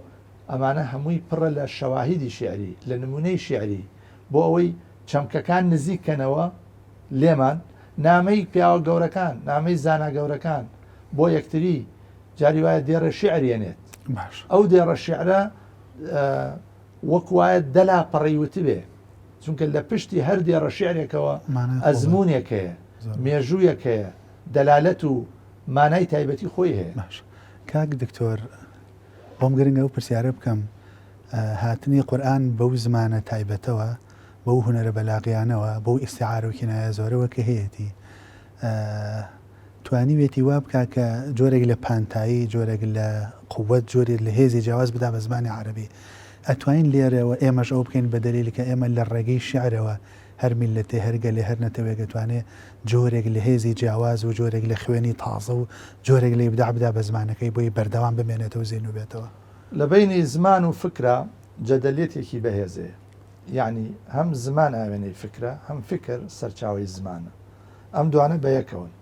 ئەمانە هەمووی پڕە لە شەواهیدی شیعری، لە نموونەی شیعری بۆ ئەوەی چەمکەکان نزیک کەنەوە لێمان، نامەی پیاوە گەورەکان، نامەی زانا گەورەکان بۆ یەکتری جاری وایە دێڕێ شیعر یەنێت. باش. ئەو دێڕە شیعرە وەک وایە دە لاپەڕەی وتبێ، چونکە لە پشتی هەر دێڕە شیعرێکەوە ئەزموونێک هەیە، مێژوویەک هەیە، دەلالەت و مانای تایبەتی خۆی هەیە. باشە کاک دکتۆر بۆم گرنگە ئەو پرسیارە بکەم، هاتنی قورئان بەو زمانە تایبەتەوە، بەو هونەرە بەلاغیانەوە، بەو ئیستیعارە و کینایە زۆرەوە کە هەیەتی، توانیویەتی وا بکا کە جۆرێک لە پانتایی، جۆرێک لە قوت، جۆرێک لە هێزی جیاواز بدا بە زمانی عەرەبی. ئەتوانین لێرەوە ئێمەش ئەوە بکەین بە دەلیل کە ئێمە لە ڕێگەی شیعرەوە هەر میللەتێ، هەر گەلێ، هەر نەتەوەیەک ئەتوانێ جۆرێک لە هێزی جیاواز و جۆرێک لە خوێنی تازە و جۆرێک لە ئیبداع بدا بە زمانەکەی بۆی بەردەوام بمێنێتەوە و زیندوو بێتەوە. لە بەینی زمان و فکرا جەدەلیەتێکی بەهێز هەیە. یەعنی هەم زمان ئاوێنەی فکرە، هەم فکر سەرچاوەی زمانە. ئەم دوانە بەیەکەوەن.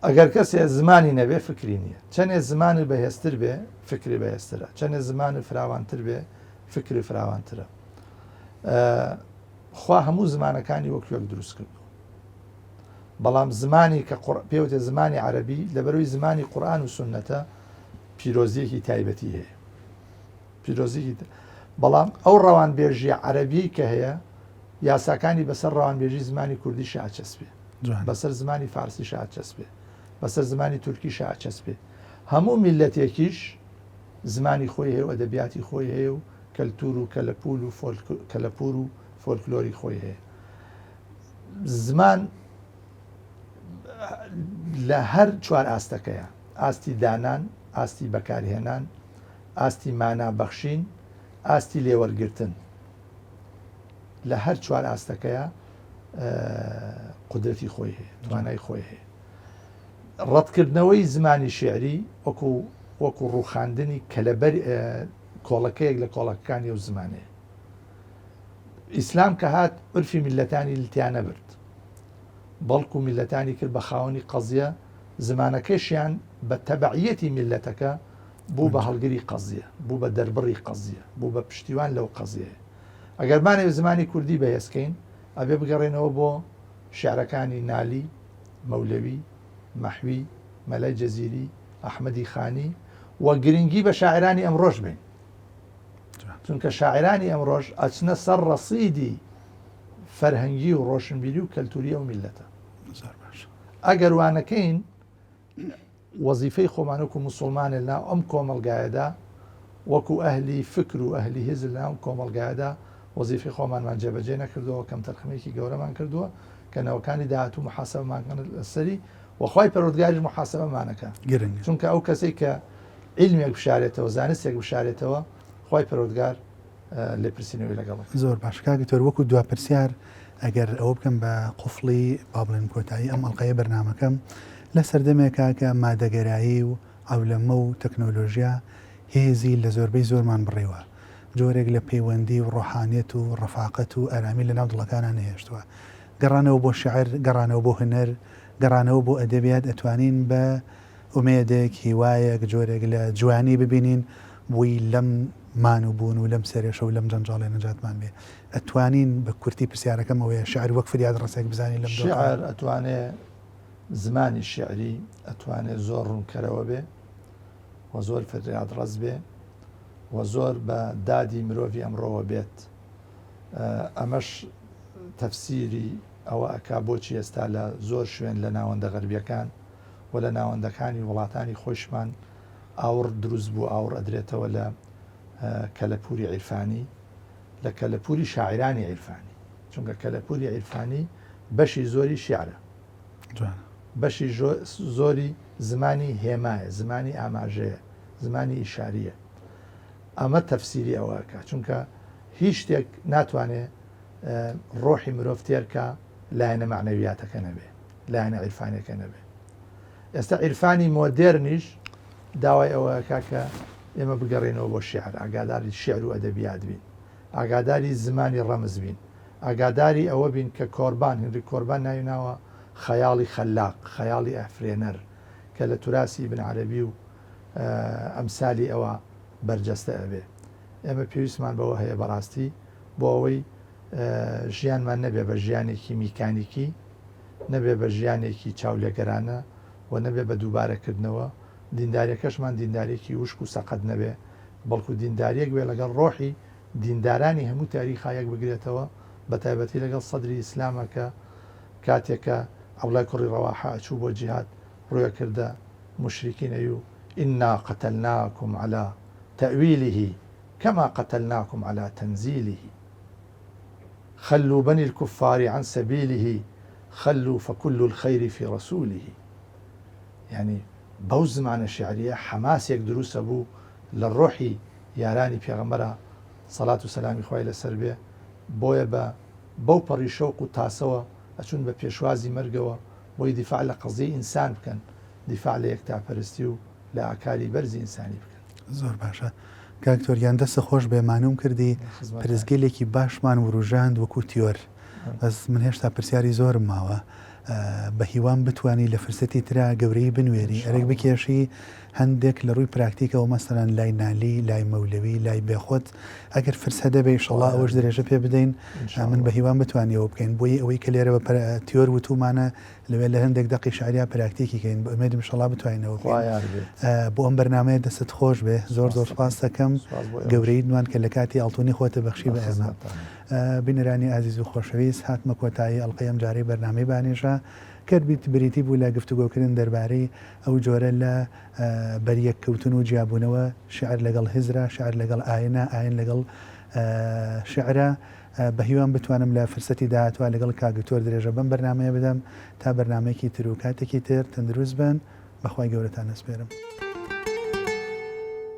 ئەگەر کەسێ زمانی نەبێ فکری نییە. چەنێ زمانی بەهێزتر بێ فکری بەهێزترە. چەنێ زمانی فراوانتر بێ فکری فراوانترە. خوا هەموو زمانەکانی وەک یەک دروست کردووە. بەڵام زمانی کە پێوتێ زمانی عەرەبی لەبەرەوەی زمانی قورئان و سوننەتە پیرۆزیەکی تایبەتی هەیە. پیرۆزیی بەڵام ئەو ڕەوانبێژیە عەرەبیەی کە هەیە یاساکانی بەسەر ڕەوانبێژی زمانی کوردیشا ئەچەسپێ، بەسەر زمانی فارسیشا ئەچەسپێ، بەسەر زمانی تورکیشا ئەچەسپێ. هەموو میللەتێکیش زمانی خۆی هەیە و ئەدەبیاتی خۆی هەیە و کەلتور و کەلەپول و کەلەپور و فۆلکلۆری خۆی هەیە. زمان لە هەر چوار ئاستەکەیە، ئاستی دانان، ئاستی بەکارهێنان، ئاستی مانا بەخشین، ئاستی لێوەرگرتن، لە هەر چوار ئاستەکەیە قودرەتی خۆی هەیە، توانای خۆی هەیە. ڕەتکردنەوەی زمانی شیعری وەکو وەکو ڕووخاندنی کەلەبەر کۆڵەکەیەک لە کۆڵەکەکانی ئەو زمانەیە. ئیسلام کە هات عورفی میللەتانی لتیا نەبرد، بەڵکو میللەتانی کرد بە خاوەنی قەزیە، زمانەکەشیان بە تەبعیەتی میللەتەکە بوو بە هەڵگری قەزیە، بوو بە دەربڕی قەزیە، بوو بە پشتیوان لەو قەزیەیە. ئەگەر بمانەوێت زمانی کوردی بەهێز کەین، ئەبێ بگەڕێینەوە بۆ شیعرەکانی نالی، مەولەوی، مەحوی، مەلای جزیری، ئەحمەدی خانی و گرنگی بە شاعیرانی ئەمڕۆش بەین. چونکە شاعیرانی ئەمڕۆش ئەچنە سەر ڕەسیدی فەرهەنگی و ڕۆشنبیری و کەلتوری ئەو میللەتە. ئەگەر وانەکەین وەزیفەی خۆمان وەکو موسڵمانێ لەناو ئەم کۆمەڵگایەدا وەکو ئەهلی فکر و ئەهلی هزر لەناو ئەم کۆمەڵگایەدا وەزیفەی خۆمانمان جێبەجێ نەکردووە، کەمتەرخەمییەکی گەورەمان کردووە کە نەوەکانی داهاتوو موحاسەبەمان کەن لەسەری و خوای پەروەردگاریش موحاسەبەمان ئەکا. چونکە ئەو کەسەی کە عیلمێک بشارێتەوە، زانستێک بشارێتەوە، خوای پەروەردگار لێپرسینەوەی لەگەڵ ئەکا. زۆر باش کاک دکتۆر وەکو دوا پرسیار ئەگەر ئەوە بکەم بە قوفڵی با بڵێن کۆتایی ئەم ئەڵقەیە بەرنامەکەم لە سەردەمێکا کە مادەگەرایی و عەولەمە و تەکنۆلۆژیا هێزی لە زۆربەی زۆرمان بڕیوە جۆرێک لە پەیوەندی و ڕۆحانیەت و ڕەفاقەت و ئارامی لە ناو دڵەکانا نەهێشتوە گەڕانەوە بۆ شیعر گەڕانەوە بۆ هونەر گەڕانەوە بۆ ئەدەبیات ئەتوانین بە ئومێدێک هیوایەک جۆرێک لە جوانی ببینین بووی لەم مان و بوون و لەم سەرێشە و لەم جەنجاڵێ نەجاتمان بێ. ئەتوانین بە کورتی پرسیارەکەم ئەوەیە شیعر وەک فریاد ڕەسێک بزانین لەم دۆخە؟ شیعر ئەتوانێ زمانی شیعری ئەتوانێ زۆر ڕوونکەرەوە بێ و زۆر فریادڕەس بێ و زۆر بە دادی مرۆڤی ئەمڕۆوە بێت. ئەمەش تەفسیری ئەوە ئەکا بۆچی ئێستا لە زۆر شوێن لە ناوەندە غەربیەکان و لە ناوەندەکانی وڵاتانی خۆیشمان ئاوڕ دروست بوو، ئاوڕ ئەدرێتەوە لە کەلەپووری عیرفانی، لە کەلەپووری شاعیرانی عیرفانی، چونکە کەلەپووری عیرفانی بەشی زۆری شیعرە، بەشی زۆری زمانی هێمایە، زمانی ئاماژەیە، زمانی ئیشارییە. ئەمە تەفسیری ئەوە ئەکا، چونکە هیچ شتێک ناتوانێ ڕۆحی مرۆڤ تێرکا لایەنە مەعنەویاتەکە نەبێ، لایەنە عیرفانیەکە نەبێ. ئێستا عیرفانی مۆدێرنیش داوای ئەوە ئەکا کە ئێمە بگەڕێینەوە بۆ شیعر، ئاگاداری شیعر و ئەدەبیات بین، ئاگاداری زمانی ڕەمز بین، ئاگاداری ئەوە بین کە کۆربان، هنری کۆربان ناوی ناوە خەیاڵی خەلاق، خەیاڵی ئەفرێنەر، کە لە توراسی ئیبن عەرەبی و ئەمسالی ئەوە بەرجەستە ئەبێ. ئێمە پێویستمان بەوە هەیە بەڕاستی بۆ ئەوەی ژیانمان نەبێ بە ژیانێکی میکانیکی، نەبێ بە ژیانێکی چاولێگەرانە و نەبێ بە دووبارەکردنەوە، دینداریەکەشمان دینداریەکی وشک و سەقەت نەبێ، بەڵکو دینداریەک بێ لەگەڵ ڕۆحی دیندارانی هەموو تاریخا یەک بگرێتەوە، بەتایبەتی لەگەڵ سەدری ئیسلاما کە کاتێک کە عەبدوڵای کوڕی ڕەواحە ئەچوو بۆ جیهاد ڕووێ کردە موشریکین ئەیوو، انا قتلناکم علی تاویله کما قتلناکم علی تنزیله. خلوا بنی الکفار عن سبیله خلوا فکل الخیر فی رسوله یانی بەو زمانە شیعریە حەماسێک دروست ئەبوو لە ڕۆحی یارانی پێغەمبەرا سەلات و سەلامی خوای لەسەر بێ بۆیە بە بەو پەڕی شەوق و تاسەوە ئەچوون بە پێشوازی مەرگەوە بۆی دیفاع لە قەزیەی ئینسان بکەن دیفاع لە یەکتاپەرستی و لە ئاکاری بەرزی ئینسانی بکەن. زۆر باشە کاک تۆر گیان دەستت خۆش بێ مانووم کردی پرسگەلێکی باشمان وروژاند وەکو تیۆر بەس من هێشتا پرسیاری زۆرم ماوە بە هیوام بتانی لە فرسەتی ترا گەورەی بنوێری ئەرێک بکێشی هەندێک لە ڕووی پراکتیکەوە مەسەلەن لای نالی لای مەولەوی لای بێخۆت ئەگەر فرسە دەبێ ئیشەڵا ئەوەش درێژە پێ بدەین من بە هیوام بتوانیەوە بکەین بۆی ئەوەی کە لێرە بە تیۆر وتومانە لەوێ لە هەندێک دەقی شعریا پراکتیکی کەین بە ئومێدم ئیشەڵا بتوانین ئەوە بکەین. بۆ ئەم بەرنامەیە دەستت خۆش بێ زۆر زۆر سوپاست دەکەم گەورەیت نوان کە لە کاتی ئاڵتونی خۆتە بەخشی بە ئێمە. بینەرانی ئازیز و خۆشەویست هاتمە کۆتایی ئەڵقەی ئەمجارەی بەرنامەی بانێژە کە بریتی بوو لە گفتوگۆکردن دەربارەی ئەو جۆرە لە بەریەک کەوتن و جیابوونەوە شیعر لەگەڵ هزرا، شیعر لەگەڵ ئاینە، ئاین لەگەڵ شیعرا. بەهیوام بتوانم لە فرسەتی داهاتووا لەگەڵ کاک دکتۆر درێژە بەم بەرنامەیە بدەم. تا بەرنامەیەکی تر و کاتێکی تر تەندروست بن. بەخوای گەورەتان ئەسپێرم.